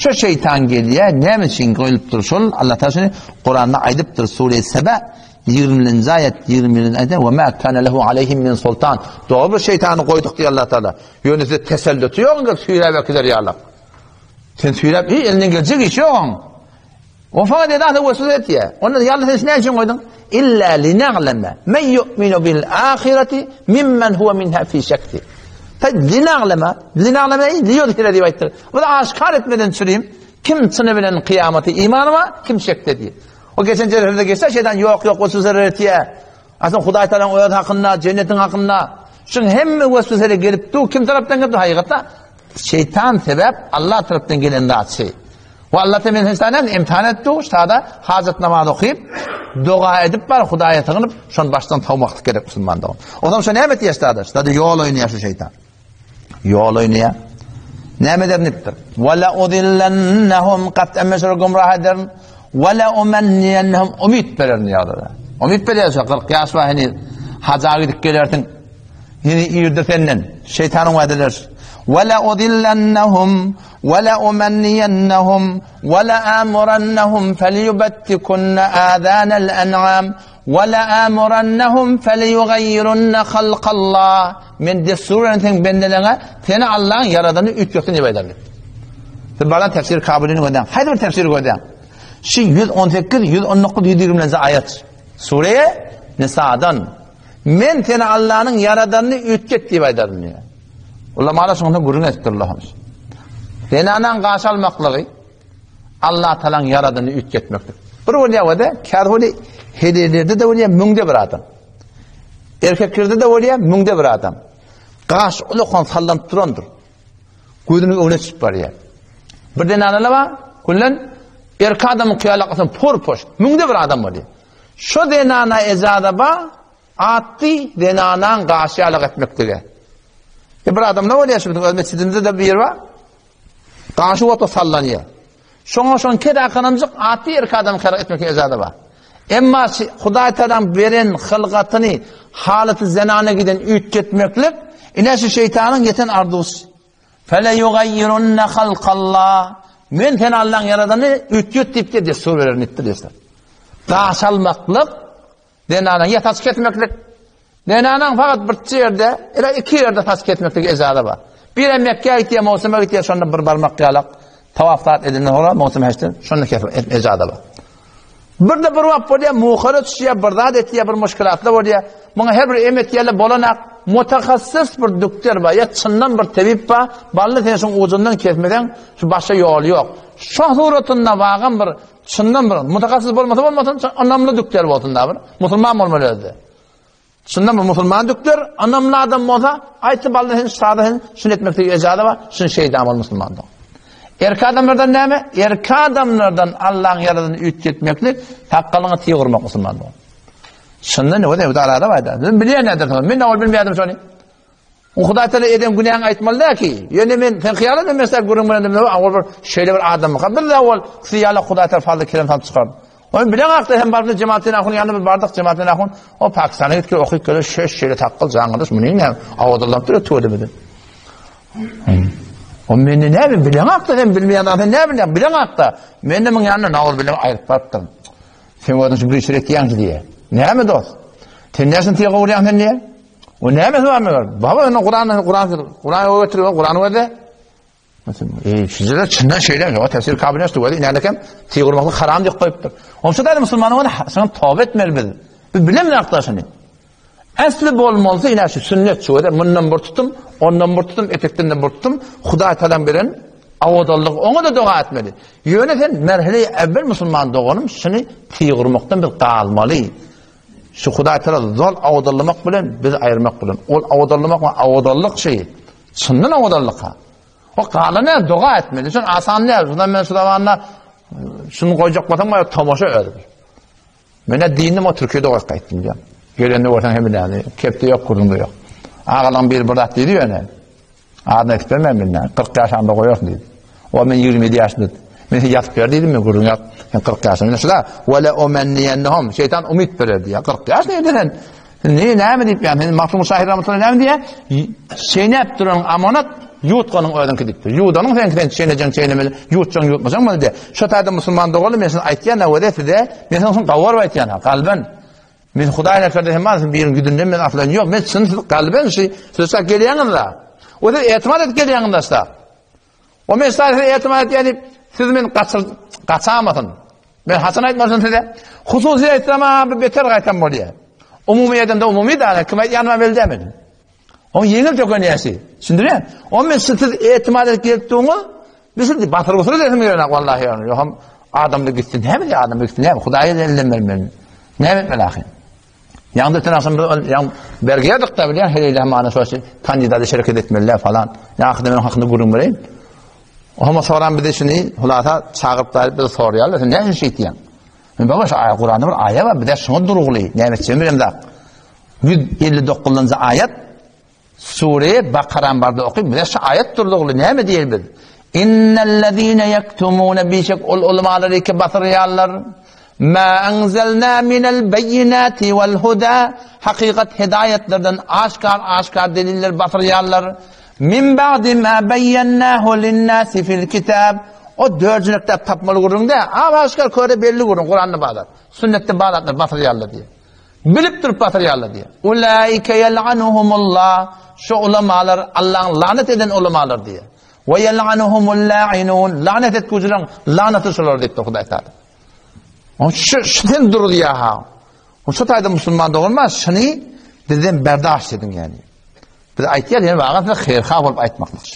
Şu şeýtan gelýär, näme üçin goýlupdyr şol? Allah Taala şuny Kuranda aýdypdyr, Sure Sebe 20-nji aýat, 21-nji aýatda "Ve ma kana lehu aleyhim min sultan." Dogry bir şeýtany goýduk diýýär Allah Taala. Ýöne size tesellüti ýok, gelip süýräp äkider ýalak. Sen süýräp, hiç elinden geljek iş ýok oň. O fakat edasa weswese etýär. Onda ýaly sen näme üçin goýduň? Illa lina'leme men yu'minu bil ahireti mimmen huwa minha fi şek. Ta lina'leme, lina'leme liyudhire diýip aýtdy. Bu da aşkar etmeden çürim. Kim çyny bilen kyýamaty imany bar, kim şekde diýip. O geçen jerhede geçse şeytan ýok ýok weswese etýär. Aslynda Hudaý Tagalaň öz hakynda, jennetiň hakynda şuň hemme wesweseler gelip dur. Kim tarapdan gelip dur? Hakykatda şeytan sebäp Allah tarapdan gelen zat şey. We Allah ta men sen imtihan etdi, şada hajat namaz okyp, doga edip bar Hudaýa sygynyp, şony başdan sowmaklyk gerek musulman dogan. O zaman şo näme etýär şada? Şada ýol oýnaýar şu şeytan. Ýol oýnaýar. Näme eder nipdir? Ve la udillennahum kat emmeşer gumrah ederin. Ve la umenniyennahum umyt bererin ýalara. Umyt berýär şo 40 ýaş bar heniz. Haja gidip gelersiň. Heniz irde senden. Şeýtanyň wadalar. Ve la udillennahum ve la umenniyennahum ve la amurannahum felyubettikunna azanal en'am ve la amurannahum felyughayyirunna halkallah. Men dessur beren seň bendeleňe, seni Allaň ýaradany üýtgetsin diýip aýdar diýip. Siz baran tefsir Kabylyny gözläň. Haýsy bir tefsiri gözläň. Şu 118, 119, 120-nji aýat. Sure Nisadan. Men seni Allanyň ýaradanyny üýtget diýip aýdaryn diýýär. Ulamalar şonda gürrüň etdirler. Zenanaň gaş almaklygy Allah Taalanyň ýaradanyny üýtgetmekdir. Bir bolýar we-de, käbir bolýar, helellerde-de bolýar, müňde bir adam. Erkeklerde-de bolýar, müňde bir adam. Gaş ulakan sallanyp durandyr. Gözüniň öňüne çykyp barýar. Bir zenanalar bar, küllen erkek adamyň kyýalakasy por-poş, müňde bir adam bolýar. Şo zenana ejaza bar, atdy zenanaň gaşy ýalak etmeklige. E bir adamlar bolýar, şu biziň öz mesjidimizde-de bir bar. Gaşy otda sallanýar. Şoňa şoň kedakanamjyk atly erkek adam karar etmek ejaza bar. Emma Hudaý Tagalaň beren hylgatyny halaty zenana giden üýtgetmeklik ine şu şeýtanyň ýeten arzuwsy. Fele yugayyirunna halkallah. Men seni Allaň ýaradany üýtget diýip de dessur berer nitdi diýse. Gaş almaklyk Zenanaň ýa saç kesmeklik. Zenanaň fakat bir ýerde, ýa iki ýerde saç kesmeklik ejaza bar. Biri Mekgä gitýär, mowsuma gitýär, şonda bir barmak ýalak tawaf zat edenden soňra mowsum heçden şonda kesip ejaza bar. Bir de bir wagt bolýar, muhara düşýär, bir zat etýär, bir muşkilatlar bolýar. Muňa her bir em etýärler, bolanak mutahassis bir dükter bar, ýa çyndan bir tebip bar, bally sen şuň ujundan kesmeseň, şu başga ýoly ýok. Şo suratynda wagam bir Çyndan bir mutakassyz bolmasa bolmasyn, ynamly dükder bolsun da bir. Musulman bolmaly özde. Çyndan bir musulman dükder, ynamly adam bolsa, aýtdy bally hen şada hen şunu etmekde ejaza bar, şunu şeydan bol musulman da. Erkek adamlardan näme? Erkek adamlardan Allah'ın ýaradyny üýtgetmeklik, sakgalyňy tiý gurmak musulman da. Çyndan ne bolýar? Arada bar. Men bilýän nädir? Men ol bilmeýärdim şony. O Hudaý Taala eden günäňi aýtmaly däl ki. Ýöne men sen hyýal etme men sen gürrüň bilen demde ol bir şeýle bir adamyka. Bir de ol hyýala Hudaý Taala fazla kerem salyp çykardy. Ony bilen hakda hem bardy Jemaletdin ahun ýanyna bir bardyk Jemaletdin ahun o Pakistana gitip okyp gelen şeş şeýle takgyl jaňgydyş muny näme awadalap dur tüweleme. O men näme bilen hakda hem bilmeýän adam näme bilýän bilen hakda. Men de muň ýanyna nawaz bilen aýryp barypdym. Sen özüň şu bir işler etýäň diýe. Näme dost? Sen näsin tiýe gowurýaň sen diýe? O näme bar meger? Baba ony Kur'an Kur'an Kur'an öwretir, Kur'an öwredi. Ey, sizler çyndan şeýle, o tefsir kabul etdi, öwredi, inälekem tiý gurmaklyk haram diýip goýupdyr. Onça da musulman ony şoňa toba etmeli biz. Biz bilemizok hakda şuny. Äsli bolmalysy ine şu sünnet şu öde mundan bir tutum, ondan bir tutum, etekden de bir tutum, Hudaý talan beren awadallyk oňa da doga etmeli. Ýöne sen merhele evvel musulman doganym şuny tiý gurmakdan biz galmaly. Şu Hudaý Taala zol awadallamak bilen bizi aýyrmak bilen. Ol awadallamak we awadallyk şeý. Çyndan awadallyk ha. O galany doga etmeli. Şun asan däl. Şundan men şu zamanda şunu goýjak bolsam we tomaşa özi. Mene dinim o Türkiýede goýup gaýtdym diýýän. Gelende görseň hem bilýän. Kepde ýok, gürrüňde ýok. Agalaň biri bir zat diýdi ýöne. Adyny aýdyp bermän bilmän. 40 ýaşamda goýarsyn diýdi. O men 27 ýaşynda. Men sen ýatyp ber diýdim, men gürrüň ýok. Sen 40 ýaşynda. Şuda we la umanniyannahum. Şeytan umyt berer diýýär. 40 ýaş näde sen? Ne näme diýip ýa? Sen Magtymguly şahyr rahmetullahi näme diýýär? Şeýnäp duran amanat. Ýutganyň özüňki diýipdir. Ýuwdanyň seňki sen çeýnejekň çeýnemeli, ýutjaň ýutmajaň boldy diýýär. Şo taýda musulman doganlar men size aýtýan wede size, men siziň üçin gawaryp aýtýan ha, galban. Men Hudaý näkerde hem bar, biriň ýüzünden men aslan ýok. Men çyn siz galban şu siz şa gelýäňiz da. O siz etimat edip gelýäňiz da şa. O men şa size etimat edýän diýip, siz men gaçyr gaçamasyn. Men haçan aýtmasyn size? Hususy aýtsam ha, bu beter gaýtam bolýar. Umumy edende umumy da, kim aýtýanyma belli däl. Oň ýeňil töken ýaşy. Düşündirýän. O men siz etimat edip gelip durňuz. Biz sizi batyr busyr edesim gelenok wallahi ýa. Ýoham adamda gitsin. Näme diýýär adam gitsin. Näme Hudaýa elinden bermeli. Näme etmeli ahyr? Ýaňda öten agşam biz ýaň bergiýadyk da bilýän heleýle mana şo şey kandidata şereket etmeliler falan. Ýa ahyrda men hakynda gürrüň bereýin. Oňa soran bize şuny hulasa çagyryp da bizi sorýarlar. Sen näme üçin şeýtýäň? Men baba şu aýa Kuranda bir aýa bar, bize şuňa durugly. Näme etjegimi bilemzok. 159-njy aýat Sure Bakaran barda okyp, bize şu aýat durugly näme diýer biz? Innellezine yektumune bişek ol ulamalary ki basyrýarlar. Ma anzalna minel beyinati vel huda hakikat hidayetlerden aşkar aşkar deliller basyrýarlar. Min ba'di ma beyyennahu linnasi fil kitab. O dörjünekde tapmaly gürrüňde, aşkar köre belli gürrüň Kuranda bar. Sünnetde bar zatlar basyrýarlar diýär. Bilip durup basyrýarlar diýýär. Ulaike ýel'anuhumullah. Şu ulamalar Allahyň lanet eden ulamalar diýýär. We ýel'anuhumul la'inun. Lanet etgüjileriň lanaty şolar diýipdir Hudaý Taala. O şu, şu sen dur diýýär ha. O şu taýda musulman doganlar şuny bizden berdaş ediň ýani. Biz aýtýar ýani waga size haýyrha bolup aýtmaklyk.